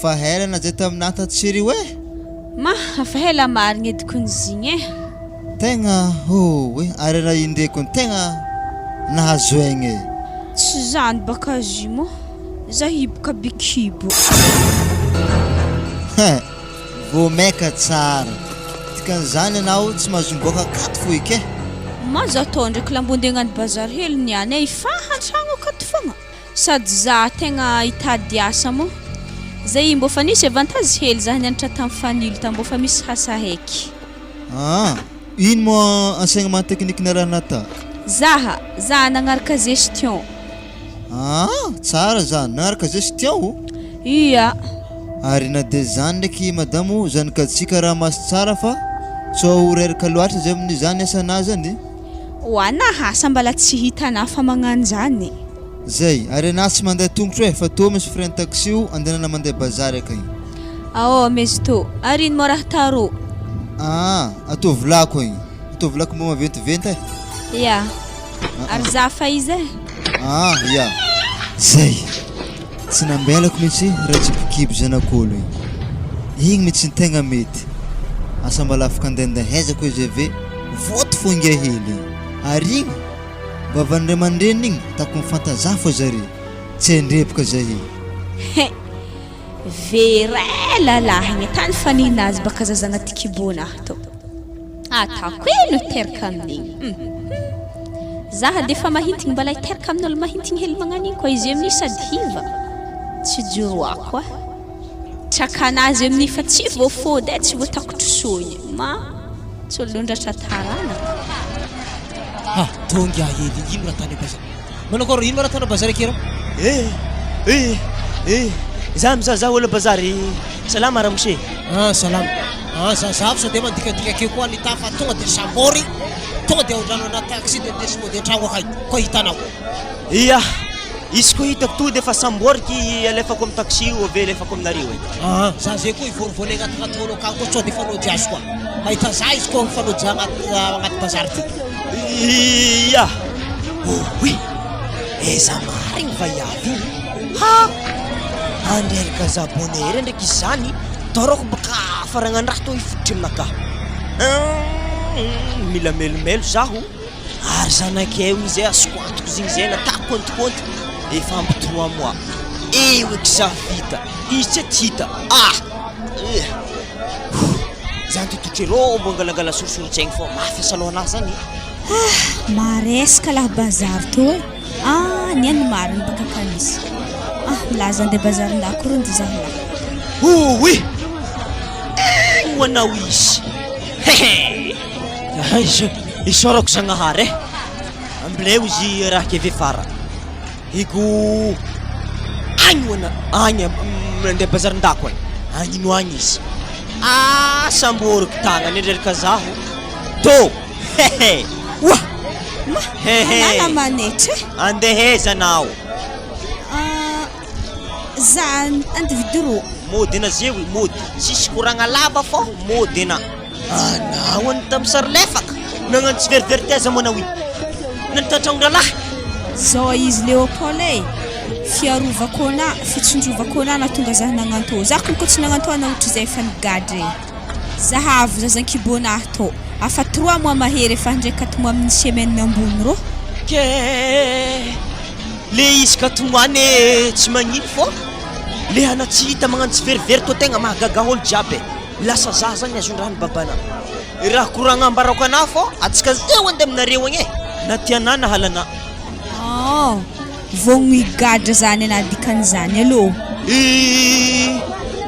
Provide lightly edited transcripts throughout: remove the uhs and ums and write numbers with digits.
Afa hela na zay taminah tato chérie oe! Ma, afa hela marigny edy kony zigny e! Tegna oh e, ary raha indreko ny tegna nahazo aigna e! Tsy zany baka azy moa, za hiboka be kibo. Hein! Vao maika tsara. Dikan'izany ianao tsy mahazo miboaka akato fo eky e! Ma za tô ndraiky la mbô ndeha hagnano bazary hely niany e, hifaha antragno akato fogna. Sady za tegna hitady asa moa. Zay mbô fa nisy avantage hely za nianatra tam fanilo tam mbô fa misy asa heky. Aa! Ino moa enseignement technique niarahana ta? Zaha, za nagnaraka gestion. Aa! Tsara zany, nagnaraka gestion o? Ia. Ary na dia zany ndraiky madamo o, zanakatsika raha maso tsara fa sao ho reraka loatra zay amin'izany asanà zany. Ho anah asa mbala tsy hitanah fa magnano zany. Zay, ary anah tsy mandeha tongotro eh, fa tô misy frein taxi o andehanana mandeha bazary akagny. Aô mesto, ary ino moa raha tarô? Aa, ataovy lako agny, ataovy lako mba maventiventy eh. Ya, ary za fa iza eh? Aa, ya. Zay, tsy nambelako mihitsy rajibokibo zanak'olo igny, igny mihitsy ny tegna mety, asa mbala afaka andehandehezako izy ave, voto fô ingahy hely igny, ary igny. Vavan'ny ray aman-dreniny igny tako mifantazaha fô zare, tsy hain-dreboka zahe. He! Very lalahy igny tany fanihina azy baka zaza agnaty kibonah tô. Atako ino hiteraka amin'igny? Hum! Zaha de efa mahintigny mbala hiteraka amin'olo mahintigny hely magnano igny koa izy amin'io sady hiva. Tsy joroako ah. Trakanazy amin'io fa tsy voafody eh, tsy voatakotry sogny. Ma! Tsy olon-dratra taranaka. Ha, tonga hely ino raha tany bazary. Manao akory ino raha tany bazary aky reo? Eh, eh, eh, za mizaha olo bazary. Salama ramose. Ah, salama. Ah, za za sao dia mandikandika akeo koa ny tafa tonga dia sambory, tonga dia aondrano anaty taxi dia ndesy mody an-tragno akay. Koa hitanao. Ia, izy koa hitako to dia efa samboriky alefako amin'ny taxi io avy eo alefako aminareo e. Aa, za zay koa hivolovolo agnaty olo akagny koa sao dia hifanojy azy koa. Mahita za izy koa mifanojy agnaty agnaty bazary ty. Ia, oy, aiza marigny vaiavy igny? Ha! Andreraka za bonheur ndraiky izy zany, tôrôko baka faragnandraha tô hifototry aminakahy. Hum, mila melomelo zaho. Ary zanakay io izay azoko antoka izy igny zay natako kaonty kaonty efa ampy trois mois eo eky za vita izy tsy aty hita ah eh za nitototry rô mbo angalangala sorisorin-tsaigny fô mafy asa lohanah zany Ah, maresaka lahy bazary tô e. Ah, ny an'ny marina baka kanisy. Ah, milaza andeha bazarin-dako rony ry zalahy. Ouii! Egny ho anao izy. Hehe! Aiza, isaorako Zagnahary eh. Ambileo izy raha keve fara. Ego agny ho ana agny mandeha bazarin-dako agny. Agny no agny izy. Ah, samboriko tagnany ndreraka zaho. To! Hehe! Oa! Ma, Hehe! anala manetry eh. Andeha aiza anao? Ah, za andividy rô. Mody ana zeo e, mody. Tsisy koragna lava fô mody ana. Anao any tamin'ny sary lefaka nagnano tsy verivery taiza moa anao iny nanitatragnon-drahalahy. Zao izy Léopold e! Fiarovako anah, fitsinjovako anah nahatonga zah nagnantô. Zah kony koa tsy nagnantô anah ohatrizay efa nigadra e! Zahavo zaza an-kibonah tô. Afa trois mois mahery efa handray quatre mois amin'ny semaine ambony rô. Ke le izy quatre mois ne tsy magnino fô le anah tsy hita magnano tsy verivery tô tegna mahagaga olo jiaby e! Lasa za zany azon-drano babana. Raha koragna ambarako anah fô atsika zeo andeha aminareo agny e! Na tianà na halanà. Oh! Vogno higadra zany anah dikan'izany alou. Ih!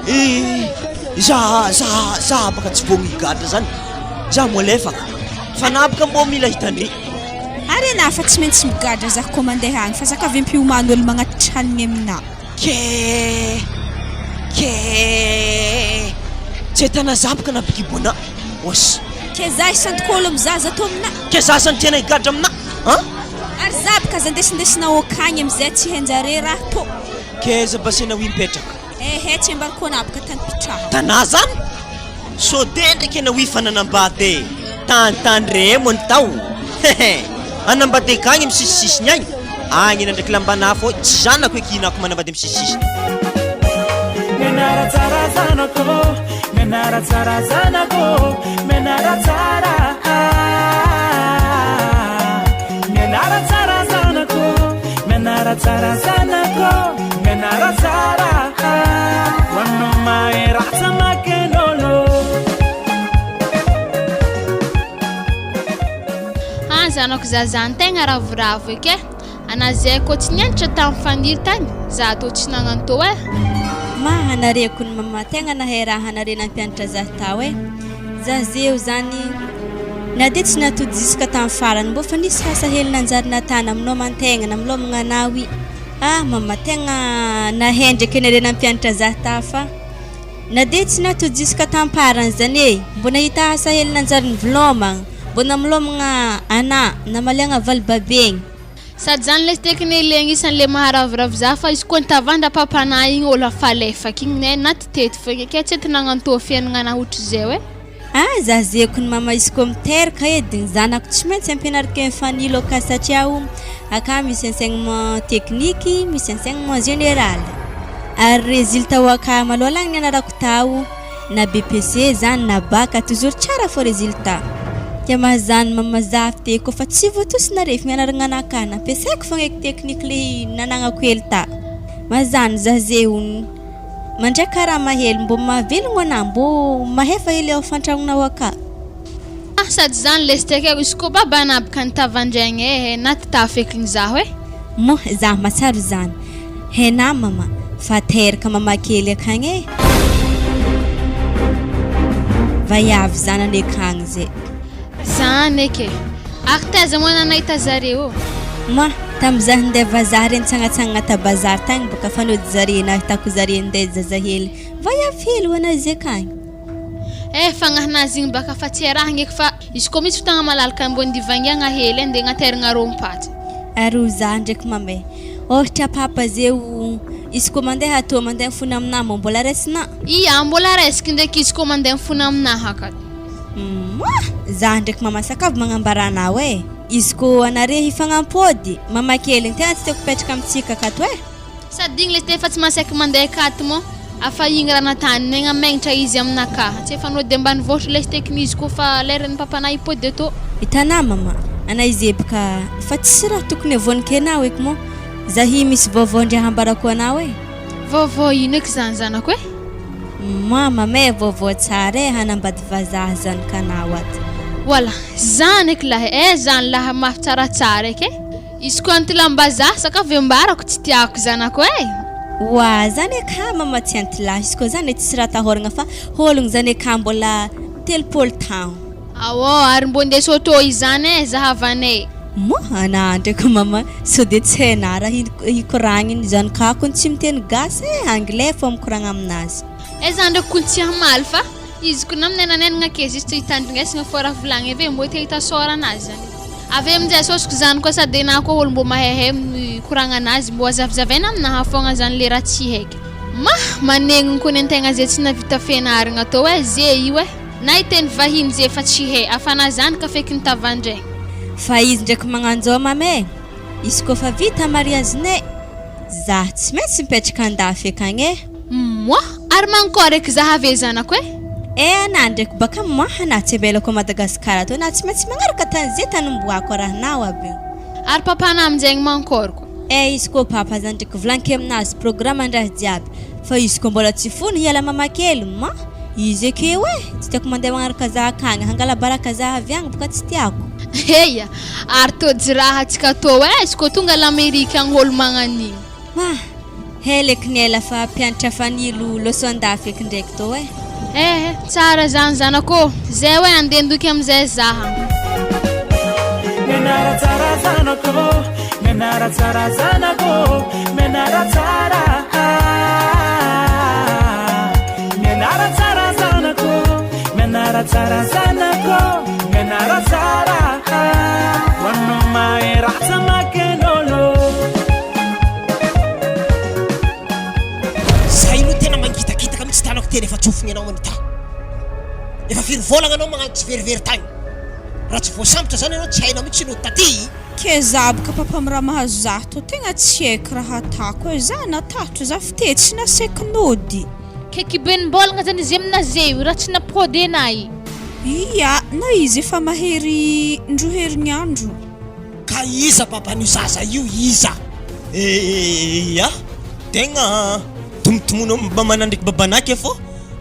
Ih! Za za za baka tsy vogno higadra zany, za molefaka fa anah baka mbô mila hitandre. Ary anah fa tsy maintsy migadra za koa mandeha agny fa za ka avy ampiomano olo magnatitra hanigny aminah. Ke ke tsy ahitana zapoka na mpikibona os. Ke za isantokolo am zaza ato amina. Ke za zany tiana higadra amina an? Ary za bka aza ndesindesina okagny amizay tsy hainjare raha tô. Ke aiza basena wi mipetraka? Ehe tsy ambarako anah bka tany pitrahako. Tanà zany? Sode ndraiky anao io fa nanambady e! Tany tany remo ny tao! Hehe! Anambady akagny amy sisisisiny agny, agny ena ndraiky lambanà fô tsy zanako eky hinako manambady amy sisisisiny. Mianara tsara zanako Mianara tsara zanako Mianara tsara Mianara tsara zanako Mianara tsara zanako Mianara tsara Ho anao mahay ratsy makenolo Ah zanako zazany tegna ravoravo eky eh. Ana zay koa tsy nianatra tamin'ny faniry tany za tô tsy nagnano tô eh. Ma hanareko ny mama tegna nahay raha hanare nampianatra zah tao eh. Zah zeo zany na de tsy natody ziska tamin'ny farany mbô fa nisy asa hely nanjary natana aminao aman-tegna namilômagna anao i. Ah mama tegna nahay ndraiky anare nampianatra zah tao fa na de tsy natody ziska tamparany zany eh mbô nahita asa hely nanjary nivilômagna mbô namilômagna anah namaliagna valy babegny. Sady zany lesy tekiny le agnisan'ny le maharavoravo za fa izy koa nitavandra papanah igny olo afalefaka igny ne na titety fogna ke tsy entina agnantoa fiaignana ohatrizay e. Ah za zeko ny mama izy koa miteraka edy ny zanako tsy maintsy ampianariko mifanilo aka satria o aka misy enseignement technique misy enseignement général ary résultat ho aka maloha lagny nianarako tao na BPC zany na bac toujours tsara fô résultat ke mahazany mama zafy te koa fa tsy voatosy nare fianaragna anakahy nampiasaiko fogna eky technique le nanagnako hely ta mahazany za zeo Mandray karama hely mbô mahavelogno anah mbô mahefa hely ao fantragnonao aka. Ah sady zany lesy ty akeo izy koa baba anabaka ny tavandraigny eh na ty tafekiny zaho eh. Moa zah matsaro zany henah mama fa teraka mama kely akagny eh. Vaiavy zanany akagny zay. Zany eky e. Ary taiza moa anah nahita zareo. Moa tam zah ndeha vazaha re nitsangatsangana ta bazary tagny boka fanody zare nahitako zare ndeha zazahely vaiavy hely ho anazy akagny. Eh fagnahinazy igny baka fa tsy arahagna eky fa izy koa misy fotoagna malalaka ambony divangiagna hely eh ndeha agnateragna rôm-paty. Ary ho zah ndraiky mama eh. Ôhatra papa zeo izy koa mandeha atoa mandeha mifona aminah moa mbola raisinah? Ia mbola raisiko ndraiky izy koa mandeha mifona aminah akato. Moah! Zah ndraiky mama sakavy magnambara anao eh! Izy ko anare hifagnampody, mama kely ny tegna tsy tiako hipetraka amintsika akato eh! Sady igny lesy efa tsy mahasaky mandeha akato moa afa igny raha natany negna megnatra izy aminakaha tsy efa nody ambanivohitra lesy tekiny izy koa fa leran'ny papanah hipody eto. Hitanà mama, ana hizepoka fa tsisy raha tokony avoaniky anao eky moa, zah misy vaovao ndray hambarako anao eh! Vaovao ino eky zany zanako eh? Mama meh vaovao tsara eh hanambady vazaha zanakanao ato. Voilà, zany eky lahy eh zany lahy mafy tsaratsara eky eh. Izy koa antilam-bazaha sakafo ambarako tsy tiako zanako eh. Oa zany eka mama tsy antilahy izy koa zany tsisy raha atahoragna fa hologno zany eka mbola 30 taogno. Aô ary mbô ndeso auto izany eh zahavanay. Moa anah ndraiky mama sao de tsy hainah raha hikoragniny zanakako tsy miteny gasy eh anglais fô mikoragna aminazy. Eh za ndraiky kony tsy hamaly fa izy ko na minenanenagna ke juste hitandrignesagna fô raha volagny ave mbô te hita sort anazy zany ave aminjay sôsiko zany koa sady enah koa olo mbô mahaihay mikoragna anazy mbô azavizavaina aminaha fogna zany le raha tsy haiky mah manegniny kony antegna ze tsy navita fianaragna tô eh ze io eh. Na hiteny vahiny ze efa tsy hay, afana zany ka feky ny tavandraigny. Fa izy ndraiky magnanjao mama e! Izy koa fa vita mariazinay, zah tsy maintsy mipetraka andafy akagny e! Moa! Ary mankôry eky zah ave zanako e! Eh anah ndraiky baka moa anah tsy avelako à Madagascar ato anah tsy maintsy magnaraka tany ze tany omboako arahinao aby io. Ary papanah aminjegny mankôry koa. Eh izy koa papa zany ndraiky volaniko aminazy programme ndraha jiaby Fa izy ko mbola tsy fony hiala mama kely ma izy ekeo eh tsy tiako mandeha magnaraka za akagny hangala baraka za avy agny boka tsy tiako. Heya! Ary tojo raha tsika tô eh izy ko tonga l'Amerique agny olo magnan'igny. Ma! Hela eky ny ela fa mpianatra fanilo loso andafy eky ndraiky tô eh. Eh! Tsara zany zanako ô! Zay hoe andeha ndoky amizay zaha. Mianara tsara zanako ô, mianara tsara zanako ô, mianara tsara ah. Mianara tsara zanako ô, mianara tsara zanako ô, mianara tsara ah. Ho anao mahay ratsy maken'olo. Zay aloha tena mangitakitaka mihitsy tanako tena efa tsofiny anao Anita. Efa firy volagna anao magnano tsy verivery tagny. Raha tsy voasambotra zany anao tsy hainao mihitsy nody taty. Ke za boka papa am raha mahazo za tô tegna tsy haiko raha atako e, za natahotro za f'te tsy nasaiko nody. Ke kibenimbolagna zany izy aminaze io raha tsy nampody anay. Ia, na izy efa mahery indroa herignandro. Ka iza baban'io zaza io iza? Ia, tegna tomotomono mamana ndraiky babanake fô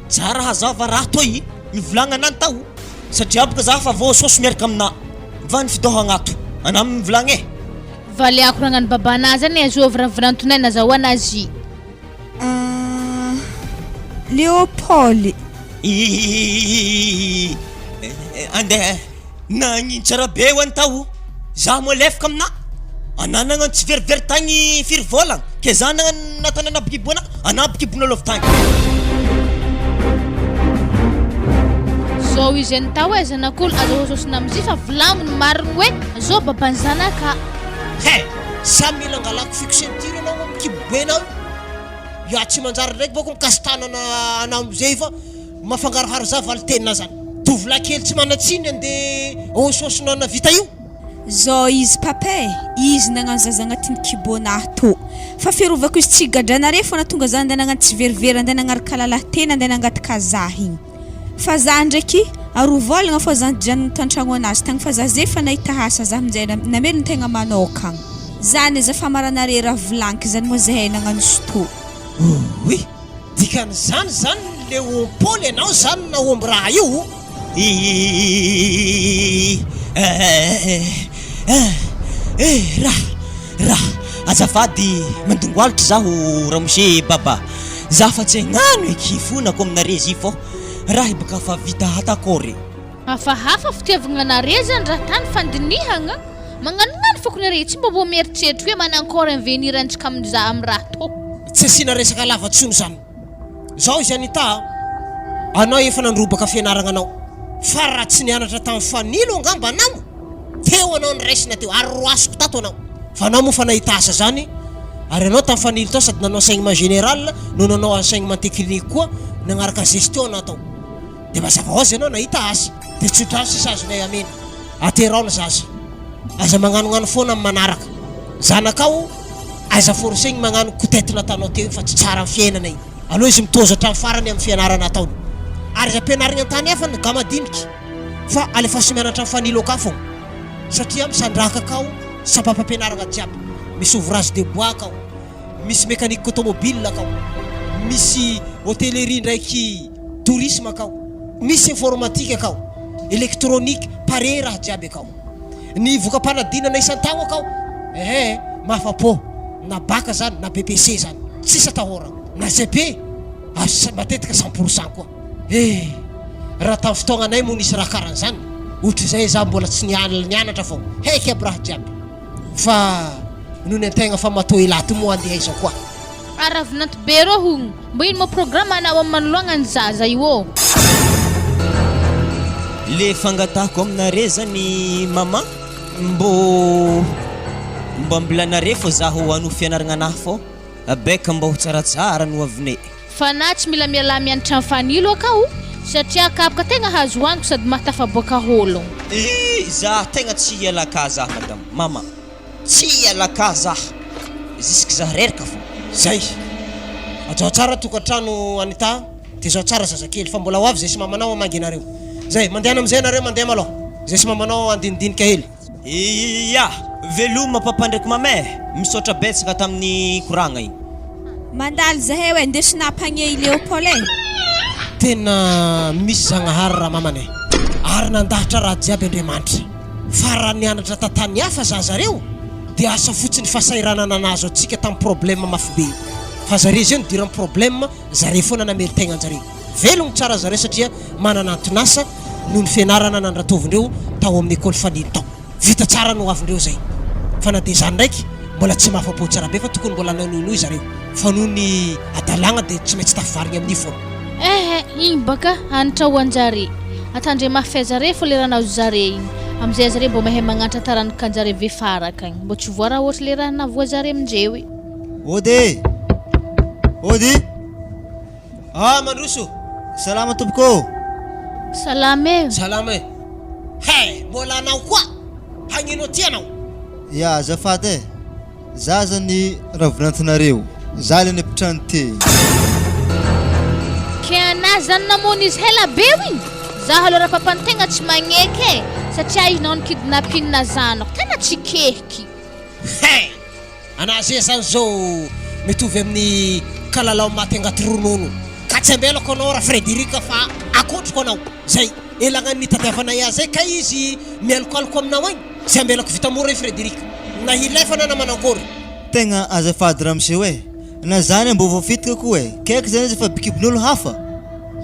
tsara hazava raha toy mivolagna anah tao satria boka za fa voasôsy miaraka aminah va ny fidôhagna ato anah mivolagna e. Valiako ragnan'i babanah zany e, azovy raha vinantonay nazahoana azy. Ah, Léopold. Iiiiiiii andeha nagnino tsara be ho an'i tao za moa lefaka aminà anà nagnano tsy verivery tagny firy vôlagna ke za nagnano nataony anabikibo anà anabikibonao lôvy tagny. Zao izy an'i tao e zanak'olo aza hososina amizay fa volagno ny marigny hoe zao baban'ny zanaka. He! Sa mila angalako fico ceinture anao amin'ny kibobenao io? Ya tsy manjary ndraiky bôko mikasi-tanana anao amizay fa mafangaroharo za valin-teninà zany. Tovolahy kely tsy manan-tsiny andeha hososina navita io? Zao izy papa e, izy nagnano zaza agnatin'ny kibonah tô. Fa fiarovako izy tsy gadranare fô natonga za andeha nagnano tsiverivery andeha nagnaraka lalahy tena andeha nangataka zah igny. Fa za ndraiky aroa vôlagna fô za nijanogno tantragno anazy tagny fa za zay fa nahita asa za aminjay namelon-tegna manôkagna. Zany aza famaranare raha volagniky zany moa zahay nagnano sto. Ouii! Dikan'izany zany Léopold ianao zany nahomby raha io? Iiiiiiiiii eh eh raha raha azafady mandongoalitra zaho ramose baba za fa tsy hagnano eky fonako aminare zy fô raha baka fa vita hatakôry. Hafahafa fitiavagna anare zany raha tany fandinihagna, magnanognano foko nare tsy mba mbô mieritreritry hoe manankôry avenir antsika amza am raha tô. Tsy asiana resaka lava tsony zany. Zao izy Anita a! Anao efa nandrobaka fianaragna anao fa raha tsy nianatra tamin'ny fanilo angamba anao teo anao noraisina teo ary roasiko tato anao fa anao moa fa nahita asa zany ary anao tamin'ny fanilo tao sady nanao enseignement général no nanao enseignement technique koa nagnaraka gestion anao tao de mazava ho azy anao nahita asa de tsodrano sisa azonay amena aterao ny zaza aza magnanognano foana amin'ny manaraka zanakao Aiza forcegny magnano coup tete nataonao teo io fa tsy tsara am fiainana io. Aleo izy mitozo hatramin'ny farany amin'ny fianarana ataony. Ary aza ampianarigny an-tany hafa ny ga madiniky fa alefaso mianatra am fanilo aka fogna satria misandrahaka akao sampam-pampianaragna jiaby. Misy ouvrage de bois akao, misy mécanique automobile akao, misy hôtellerie ndraiky tourisme akao, misy informatique akao, électronique, pare raha jiaby akao. Ny voka-panadinana isan-taogno akao ehe mahafa-po na bac zany na BEPC zany tsisy atahoragna na cepe ary matetika cent pour cent koa eh raha tamin'ny fotoagnanay moa nisy raha karan'izany ohatrizay za mbola tsy nianatra fô heky aby raha jiaby fa noho ny antegna fa matoa elah ty moa andeha aiza koa. Ary ravinanto be reo hono. Mbo ino moa programme anao am manoloagna ny zaza io ô? Le fangatahako aminare zany maman mbô mba mbolanare fô zaho hanohy fianaragna anahy fô beka mbô ho tsaratsara ny hoavinay. Fa na tsy mila mialà mianatra am fanilo akao satria kapoka tegna azo hoaniko sady mahatafaboaka hôlogno. Ih za tegna tsy hiala ka za madame, maman. Tsy hiala ka zah jusque zah reraka fô. Zay. Ajao tsara tokantrano Anita de zao tsara zazakely fa mbola ho avy zay sy mamanao hamangy anareo. Zay, mandehana amizay nareo mandeha malôha. Zay sy mamanao andinidinika hely. Ia! Veloma papa ndraiky mama eh! Misaotra betsaka tamin'ny koragna igny. Mandalo zahay oe, ndeso nampagné i Léopold eh. Tena misy Zagnahary ramamana eh! Ary nandahatra raha jiaby Andriamanitra. Fa raha nianatra tantany hafa za zareo de asa fotsiny fasahiranana nahazo antsika tam problème mafy be io. Fa zare zay nidiran problème zare foana namely tegnanjare. Velogno tsara zareo satria manana anton'asa noho ny fianarana nandratovindreo tao amin'ny école fanilo tao. Vita tsara ny hoavindreo zay. Fa na de zany ndraiky mbola tsy mahafapo tsara be fa tokony mbola nanohinohy zareo. Fa noho ny adalagna de tsy maintsy tafivarigny amin'io foana. Eh igny baka hanitra ho anjare. Atandrema fe zare fô le raha nahazo zare igny. Amizay zare mbô mahay magnantra taranak'anjare ve faraka agny. Mbô tsy voa raha ohatry le raha nahavoa zare amindreo i. Ody e! Ody! Ah mandroso! Salama tompoko ô! Salama e! Salama e! He! Mbola anao koa! Hagnino aty anao? Ya azafady e! Za zany ravinantinareo, za le nipitrano te. Ke anah zany namono izy hela be igny? Zaho aloha rapapany tegna tsy magneky e! Satria izy nagnano kidnapping zanako, tegna tsy kehiky. Hein! Anah ze zany zao mitovy amin'ny kalalao maty angaty ronono. Ka tsy ambelako anao ra Frederic fa akotriko anao. Zay elagnany nitadiavanay azy zay kay izy mialokaloko aminao agny. Tsy ambelako vita mora i Frederic. Na hilefa na na manankory. Tegna azafady ramose e! Na za anie mbô voafitika koa e! Kaiky zany izy fa bikibin'olo hafa!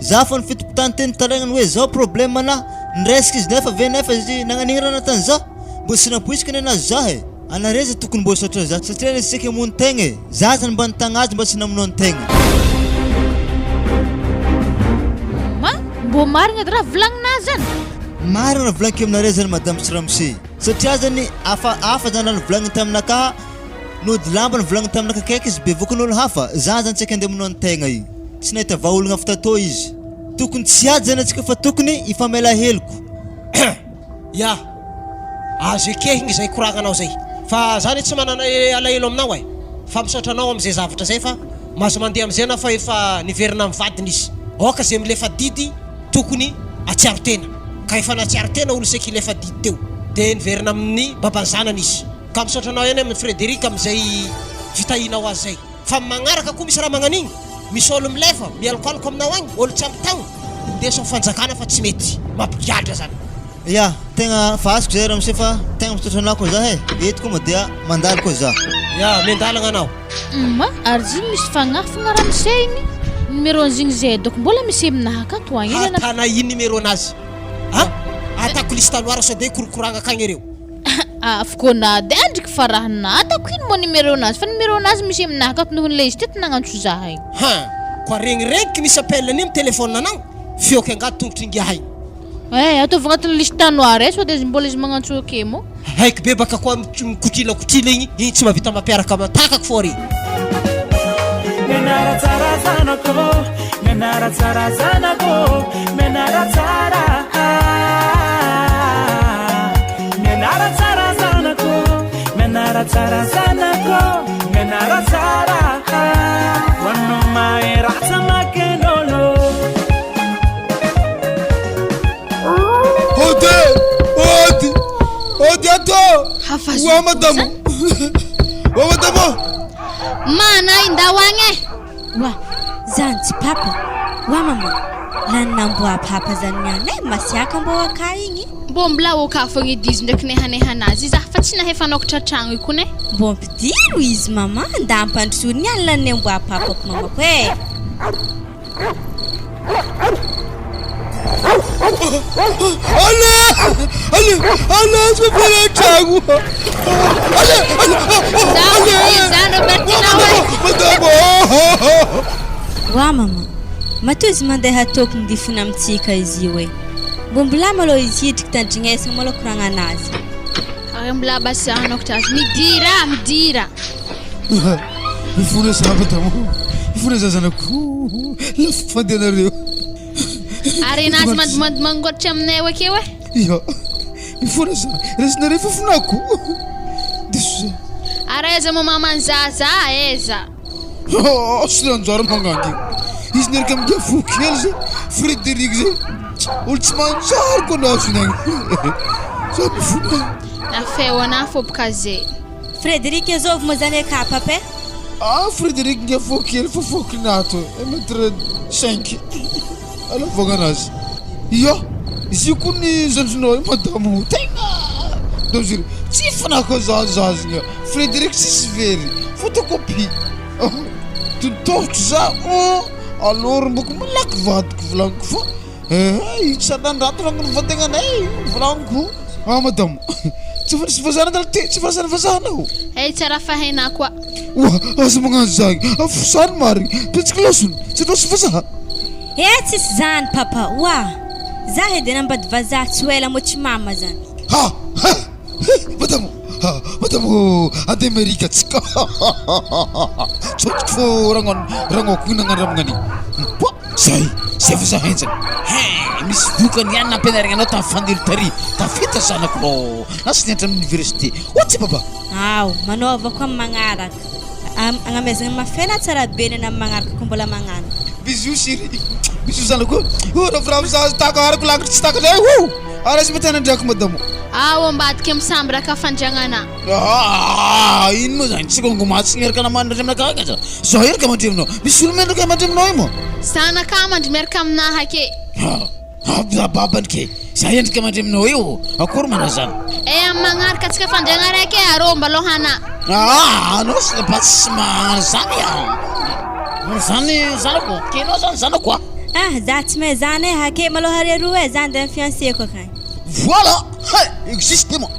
Za fa nifitopitany teny nitarainany hoe zao problème anah, niresaka izy nefa ve nefa izy nagnanigny raha natany za? Mbô tsy nampoiziko anie nazy za e! Anare za tokony mbô hisaotra za satria anie saika hamono tegna e! Za zany mba nitagna azy mba tsy namonoany tegna. Ma, mbô marigna edy raha volagninà zany? Marina raha volagniko aminareo zany madame sy ramose satria zany hafa hafa zany raha nivolagniny taminakahy nody lamba nivolagniny taminakahy kaiky izy bevokan'olo hafa za zany tsy haiko andeha hamono antegna io tsy nahita vahaolagna avy tatô izy tokony tsy hiady zany antsika fa tokony hifamela heloko. Ya, azo ekehigny izay koragnanao zay fa za anie tsy manana alahelo aminao e, fa misaotra anao amizay zavatra zay fa mahazo mandeha amizay anao fa efa niverina am vadiny izy, aoka ze milefa didy tokony atsiaro tena ka efa natsiaro tena olo saika hilefa didy teo de niverina amin'ny baban'ny zanany izy ka misaotra anao ihany amin'ny Frederic amin'izay fitahianao azy zay fa amin'ny magnaraka koa misy raha magnan'igny misy olo milefa mialokaloka aminao agny olo tsy ampy taogno indeso amin'ny fanjakana fa tsy mety mampigadra zany. Ya, tegna fa azoko zay ramose fa tegna misaotra anao koa za e, eto koa moa dia mandalo koa za. Ya, miandalagna anao. Humm ary izy igny misy fagnahy fogna ramose igny, numéro an'izy zay doko mbola misy aminahy akato agny ela na. Hatana ino numéro anazy a? Atako liste noire sao de korokoragna akagny ireo. Afoko na de andriky fa raha natako ino moa numéro nazy fa numéro nazy misy aminahy akato noho le izy teto nagnantso za igny. Han, koa regniregniko misy appel an'io am téléphone anao, feoko angaha tongotry ingahy igny. Eh, ataovy agnatin'ny liste noire eh, sao dia mbola izy magnantso ok mo. Haiko be baka koa mikotrilakotrila igny, igny tsy mahavita mampiaraka aman-takako fô re. Mianara tsara zanako ô, mianara tsara zanako ô, mianara tsara ah. Mianara tsara zanako ô, mianara tsara zanako ô, mianara tsara ah. Ho anao mahay ratsy maken'olo. Ody! Ody! Ody ato! Wa madamo! Wa madamo! Mana indao agny e! Wa, zany tsy papa. Wa mama, lany namboa papa zany niany e, masiaka mbô aka igny. Mbô mbola ok fogna edy izy ndraiky nehanehana azy izy ah fa tsy nahay fanokatra tragno io kony e. Mbô ampidiro izy mama, nda ampandrosoa niany lany namboa papako mamako e. Allez! Allez! Allez, je vais la tragno! Allez! Allez! Madame! Wa mama, matoa izy mandeha tokony difona amintsika izy io e. Mbô mbola malôha izy hidriky tandrignesagna malôha koragnanazy. Ary mbola basy hanokatra azy. Midira, midira. Mifona za madamo, mifona za zanako, lafo fandehanareo. Ary enazy mandimandy mangoatra aminay eo akeo e. Ya, mifona za, raisinareo fofonako. Diso za. Ary aiza moa maman'i zaza, aiza? Ah, sy nanjary magnangy. Izy niaraka amin'ny gafo kely zay, Frédéric zay. Olo tsy manjary koa nahazo ny agny. Za mifona. Nafeo anah fô boka zay. Frederic zovy moa zany eka papa eh? Ah Frederic nge fô kely fô fôkinato un mètre cinq alavagna anazy ia izy io koa ny zandrinao io madamo tegna dangereux tsy fanaka za zazigna Frederic tsisy very photocopie totohotro za oh alors mboko malaky vadiko volagniko fa Eh, tsy anandrato raha ny vategnanay volagniko. Ah madame, tsy efa nisy vazaha nandalo ty, tsy efa lasa ny vazaha anao. Hey, tsy raha fahainà koa. Oa, aza magnano zany. Afosany marigny. Petsaka lasony, tsy atao sy vazaha. Eh, tsisy zany papa. Oa, za edy hanambady vazaha tsy ho ela moa tsy mama zany. Ha! Ha! He! Madame, ha! Madame ô, andeha Amerika antsika. Tsotiko fô raha ragnoko io nagnano raha magnan'igny. Poa! Zay, zay fa za henjana. Hein, misy vokany ihany nampianarigna anao tamin'ny fanilo tary. Tafita zanako rô. Lasa nianatra amin'ny université. Oa tsia baba. Ao, manaova koa amin'ny magnaraka. Am, agnamezagna mafy na tsara be ny amin'ny magnaraka koa mbola magnano. Bisous chérie. Bisous zanako. Oh, ravoravo za taka arako langitry tsy takatra eh. Oh! Ary aza matana ndrako madamo. Ao ambadika misambra ka fandriagnana. Ah, ino moa zany? Tsy kongo tsy miaraka namandry aminakahy ka za. Za erika mandry aminao. Misy olo miaraka mandry aminao io moa. Zanaka mandry miaraka aminahy ake. Ah, ah, babany ke. Za endrika mandry aminao io. Akory manao zany. Eh, amin'ny magnaraka antsika fandriagna raiky e, arô mbalôha ana. Ah, anao sy ba tsy magnano zany ah. Zany zanako, ke anao zany zanako ah. Ah, za tsy mahay zany e, ake malôha are roa e, za andeha amin'ny fiancé-ko akagny. Voilà, hey, existe moi.